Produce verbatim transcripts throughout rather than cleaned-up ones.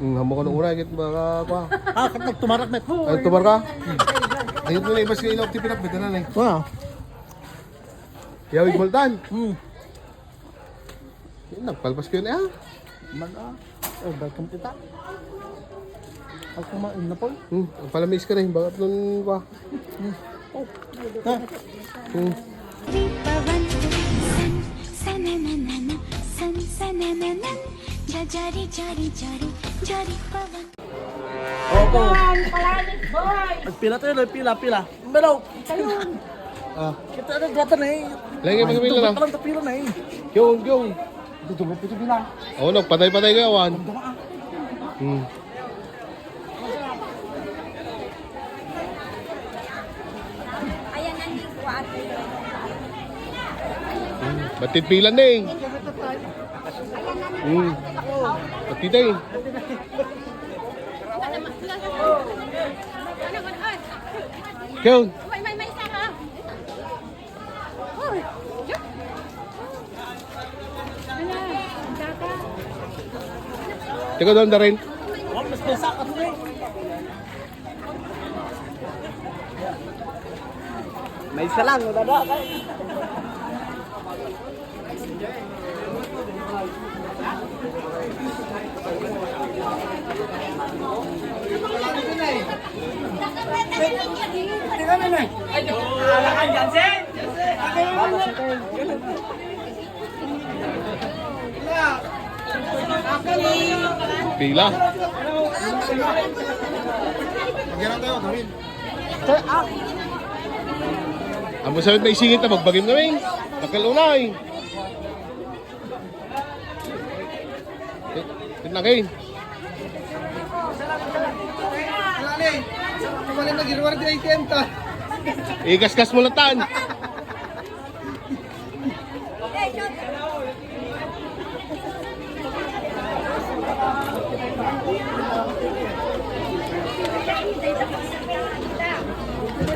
Hmm, hamu ka na unay, ket baka, kwa. Ah, ket nagtumarak met. Ay, tumar ka? Ayun mo na, ibas ka ilaw, tipirap, bitanan eh. Wala. Yawig multan. Hmm. Yun, nagpalpas ko yun, eh, ah. Mag, ah, oh, welcome kita. Ako ma, na po. Hmm, ang pala may iska na, eh. Bakit nun, kwa? Hmm. Oh. Ha? Hmm. Pabon, san, sananana, san, sananana, jajari, jari, jari, jari, pabon. Opo. Ay, palalit, boy. Nagpila tayo, nagpila, pila. Pero, ah. Kita na, data na eh. Lagi, ay, magpila na. Ito, parang kapila na eh. Yung, yung. Ito, ito, ito, pila. Oh, nagpatay-patay kayo, awan. Ang dama, ah. Hmm. Ayan ang linggo, ate. Hmm. Batit pila na eh. Hmm. Batit tayo. Kaya, may, may, may isa ka. Teka doon, Darren. May isa lang, wala na. Pila? Amo sa may singit na magbagim kami. Dakkel unay. Ket nagin. Igasgas mo latan.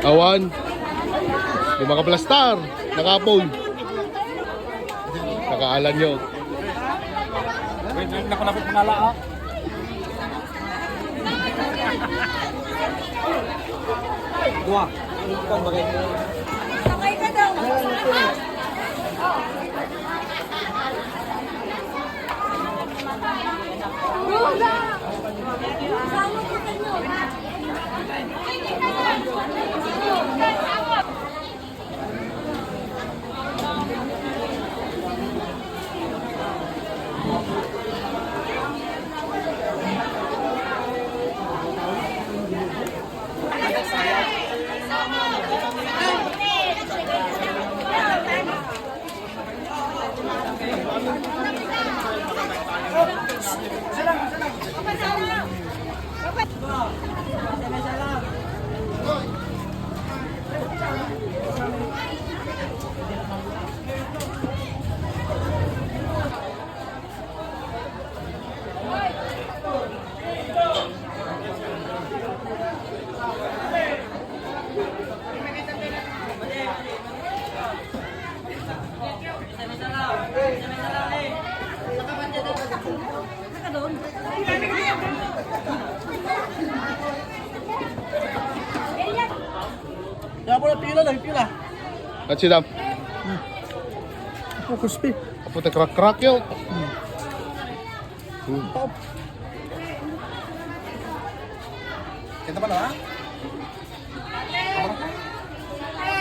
Awan. Di makaplastar. Nakapoy. Nakaalan nyo. Wait, wait, naku, naku, pangala, ah. Dua. Ito ang bagay. Kaya pala pila lang, pila. At si Dam. Hmm. Apo, crispy. Apo, te crack-crack yun. Hmm. Hmm. Top. Kita pala, ha?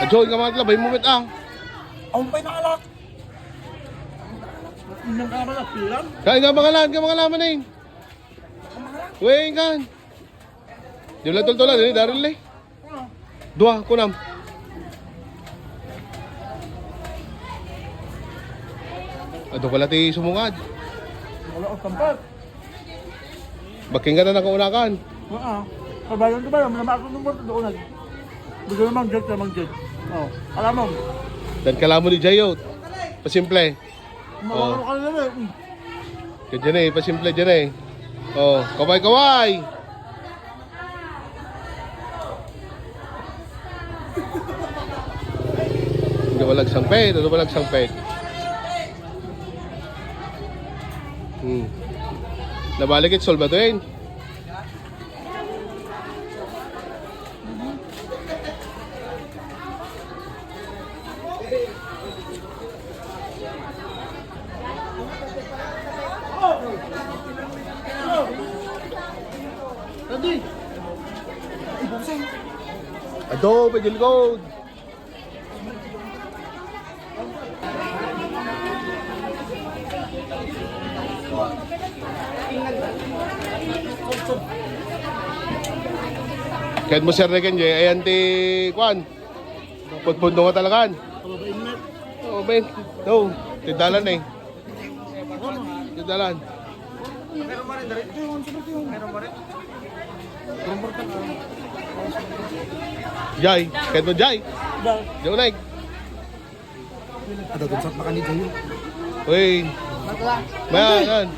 Ajoy, ka mga labay mo, met, ah. Ang pay na alak. Inang ka pala, pilang. Kain ka, mga lan, ka, mga laman, eh. Uy, kan. Di wala tultulan, eh, Daryl, eh. Dua, kunam. Adu pala ti sumungad. Wala ko tampat. Baking ka na nakaunakan. Wala. Kabayan ko ba? Wala ba ako number doon? Gusto naman, Jed, naman, Jed. Oh, alam mo. Dan ka lamon ni Jayot. Pasimple. Mawawala ka na lang eh. Ka dyan eh, pasimple dyan eh. Oh, kaway-kaway! Ano ba lagsangpet? Ano ba lagsangpet? Hmm. Nabalik it solve ato, eh. Ado, pwede likod. Ket mo, Sir Reken, jay, ayan ti, kuan, pudpudno nga talagan. Oh, ben. No, ti dalan, eh. Ti dalan. Jay, ket mo, Jay. Jay, unay. Ada dun sa makani, Jay. Uy. Maya, yan.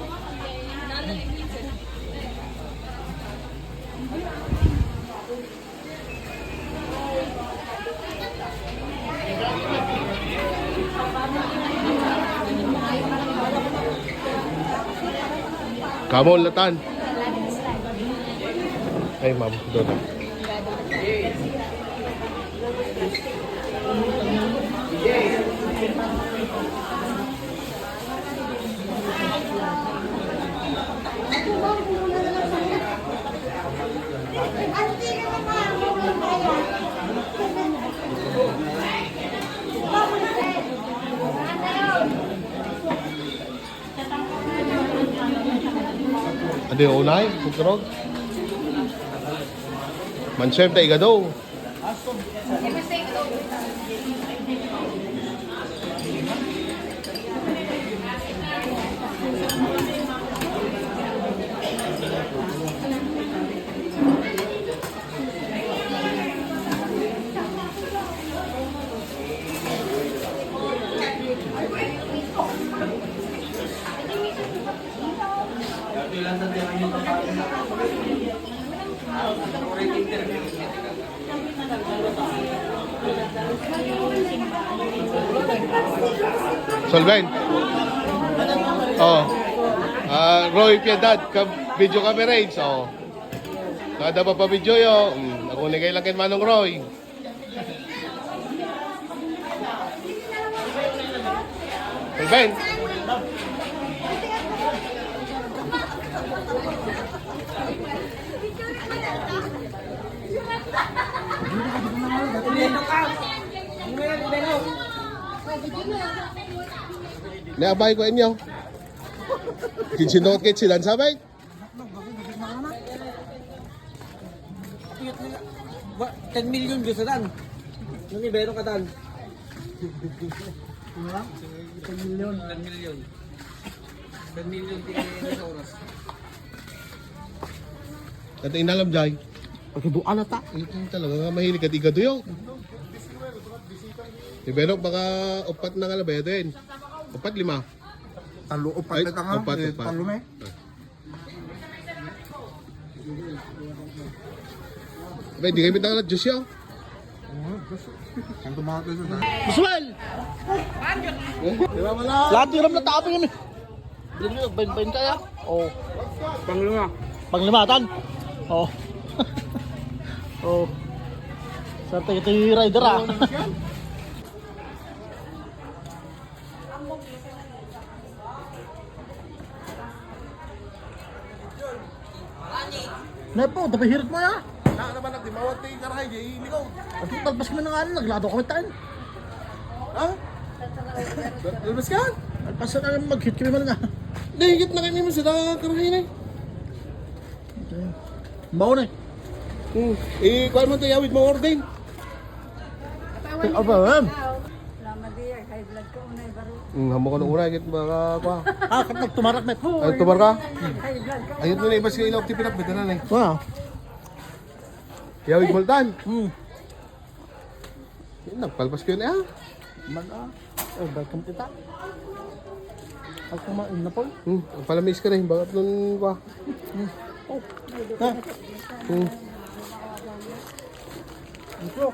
Kamol, latan. Ay, ma'am, doon. Adi, unay, kukurog. Manchef da igado. Solven. Oh. Ah, Roy Piedad, ka-, video coverage. Oh. Kada papavideo yo, mm, ako ni kailan kay Manong Roy. Ruben. Naabay ko inyo. Kinsinot kit silan sabay. Wa, ten million gusto dan. Nani, bero ka dan? Ano lang? Ten million. Ten million. Ten million ti sa oras. At inalam, Jay. Pagkabuan na ta. Ito talaga nga mahilig at igaduyo. Ni Benok, baka upat na nga labayaden. Upat, lima. Talo, upat. Ay, na ta nga. Upat, eh, upat. Talo na eh. Abay, di kayo bitang nag-juice yun. Ang tumakas na. Maswal! Di ba wala? Lahat di ram na tabi kami. Bain-bain kaya? Oh. Panglima. Panglimatan? Oh. Oh. Swerte iti rider, ah. Nepo, tapi hirit mo ya. Na naman, nagdimawat ti karahay, di iligaw. At talpas kami ng ano, naglado kami tayo. Ha? Talpas ka? Talpas na lang, mag-hit kami man nga. Di, higit na kami man sa karahay na eh. Mao na eh. Hmm. Eh, kuha mo tayo, awid mo ordain. Apa, em? Lama di, high blood ka unay baro. Hmm, hamo ka na unay, kit baka, kwa. Ah, kat nagtumarak na. Ay, tumarak ka? High blood ka. Ayun na, ibas kayo, ilawag ti pinakbitanan eh. Wow. Yawig multan. Hmm. Nagpalpas kayo na, ah. Mag, ah. Oh, welcome kita. Ako ma, na po. Hmm, ang palamis ka na, eh. Bakit nun, kwa? Hmm. Oh. Ha? Hmm. Ito.